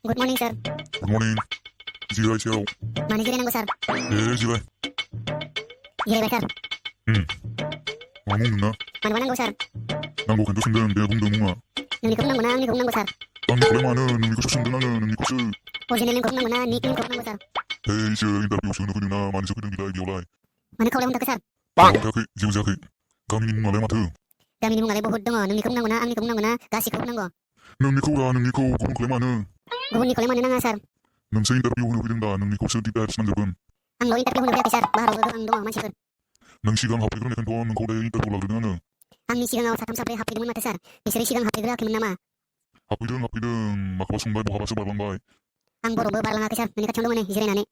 Good morning, sir. Good morning. 지라이 지라오. Mana jiray nango, sir. 예, 지라이. Jiray ba, sir? 뭐 먹는다? Mana nango, sir. 난거 괜찮은데 내 붕대 뭉아. Nung kong nango na, nung kong nango, sir. 난 그래마는 능이 kusunda 나는 능이 kusu. Original kong nango na, ni kong nango, sir. 에이, 저 인터뷰 시는 그냥 많이 적는 기다 이겨라. Mana kau lewat sir. 오케이, 지우자케. 감이 뭉아 레마트. Kami ni mo ngalay buhod dong, nung ni kong nango na, ang ni kong nango na, kasi kong nango. 능이 코라 능이 코 고분 그래마는 Guhon ni ko lemon na nga, sir. 능세 인터뷰 하는 그린다 능이 코스 디다스 남자분. Ang lo interview mo na sir. Baharo ang dong, man, sir. 능 시간 합해 그러네 돈 코레 인터뷰 올라 그러는. Ang ni sigang sa tamsa pre hapid mo mata, sir. Bisari sigang hapid ra kimun nama. 합이든 막바스 bai 뭐 하바스 발랑 bai. Ang boro bar lang ka, sir. Nani ka chong mo ni, jiray na ni.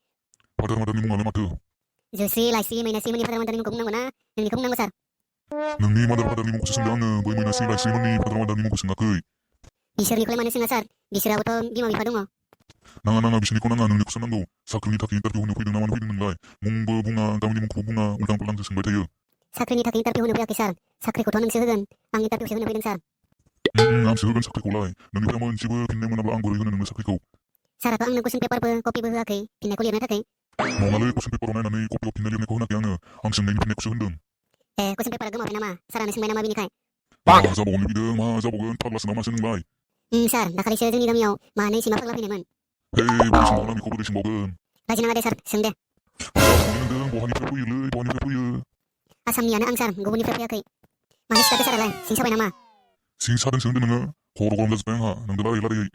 바다 마다 니 뭉아 레마트. Josi, laisi, may nasi mo ni padang madang kong nango na, nung ni kong nango, sir. 능이 마다 바다 니 뭉고 쓴다는 뭐 뭐나 시라 시문이 바다 마다 니 뭉고 생각해. Bisari ko lemon singa, sir. Bisira ko to gimo mi padungo. 나가 비시니 코나가 능력 선난도 사크니 타키 인터뷰 하는 회든 나만 회든 날 몽고 붕아 다운이 몽고 붕아 울당 불랑 뜻은 거예요. Sakri ni tak interview mo na sir. Sakri ko to nang sihagan. Ang interview siya na sir. 암시 흑은 사크리 골라이 능력 하면 집을 빛내면 나랑 거리 이거는 능력 사크리고 Sir, ato ang nagkusin paper pa, copy ba kay? Pinay na takay. 몽알을 꽃은 빼버로 나는 꽃도 빛내려는 거 흔하게 하는 항상 내니 빛내 꽃을 흔든 Kusin paper gumawa nama. Sara na sing may nama binikay. 마자 먹은 비등 마자 먹은 파글라스 나만 쓰는 바이 Sir, nakali siya dun ni Damiao. Manay si mapaglapin naman. 헤이 무슨 나람이 거부 대신 먹은 Raji na nga de, sir. Sinde. 마자 먹는 등 보하니 페푸이를 보하니 페푸이 Asam niya na ang sir. Gubo ni Pepe kay. Manis ka sir alay. Sing sabay nama. 신사든 쓰는 능을 고로고름 자스 뺑하 능들아 일라리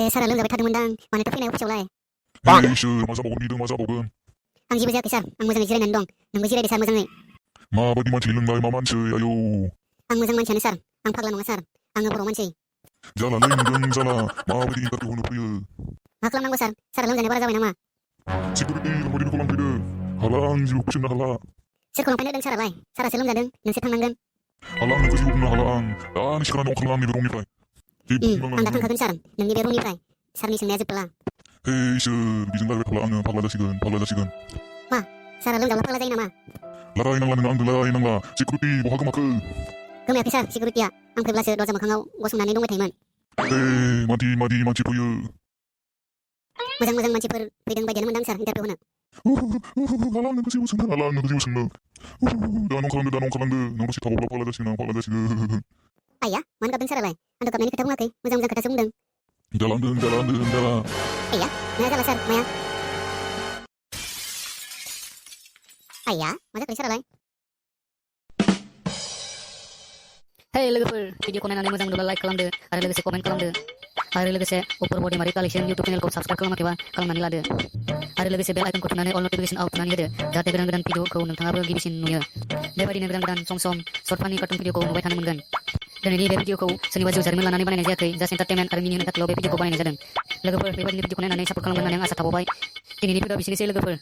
Sir, alam gabi tadong Manay tapi na yung pasyawlay. 헤이시 마자 먹은 비등 마자 먹은 Ang jiba siya kay sir. Ang musang jiray nandong. Nang jiray de sir musang ni. 마바디만 질릉 나이 마만치 아요 Ang musang man siya ni sir. Ang pagla mga sir. Ang puro man siya. 자라 능등 자라 마바디 인터뷰 하는 프리 Maklam nang sir. Sir, alam ganyan para sabay nama. 시끄럽게 머리를 골랑 비등 하랑 집을 보신다 할라 Sir, kulang pinag sir alay. Sara silong gadeng. Nang sitang nanggan. 할랑 그 집을 보면 할랑 난 시간한 동안 할랑 니들 옵니다 Ang datang kagun sir. Nang ni berong ni fry. Sir ni sing nezip pala. 헤이시 미진다 왜 할랑 팔라자식은 Sir, alam gawa pala nama. 라라이 낭라는 앙들 라라이 낭라 시끄럽게 뭐 하고 마크 Kumaya sir, siguro tiya. Ang priblase do sa makhangaw. Gosong nanay dong matayman. 헤이 마디 마치 보여 Musang man chipper. Pwedeng ba dyan naman dang sir. Interview na. 할랑 그 집을 쓴다 할랑 그 집을 쓴다 나농 칼랑드 너로시 타보라 팔라자식은 Aya, man ka sir alay. Ando ka menik katong kay. Musang ka tasumdeng. 잘란드 Aya, nasa sir. Maya. Aya, masa kay sir alay. Hey लोगोफोर video खौ नायनानै मोजां मोनोब्ला like खालामदो आरो लोगोसे comment खालामदो आरो लोगोसे अपर बडि मारि कालेक्शन इउटिउब चेनेलखौ साबस्क्राइब खालामाखैबा खालामनानै लादो आरो लोगोसे बेल आइकनखौ थुनानै अल नटिफिकेशन आव थुनानै होदो जाहाथे गोदान गोदान भिडिअखौ नोंथाङाबो गिबिसिन नुयो बेबायदिनो गोदान गोदान सम सर्ट फानि कार्टुन भिडिअखौ नुबाय थानो मोनगोन दिनैनि बे भिडिअखौ सोरनिबा जिउ जारिमिन लानानै बानायनाय जायाखै जास्ट एन्टारटेनमेन्ट आरो मिनिहोनो थाखायल' बे भिडिअखौ बानायनाय जादों लोगोफोर बेबायदिनो भिडिअखौ नायनानै सापर्ट खालामगोन होननानै आं आसा थाबावबाय दिनैनि भिडिअआ बिसिनोसै लोगोफोर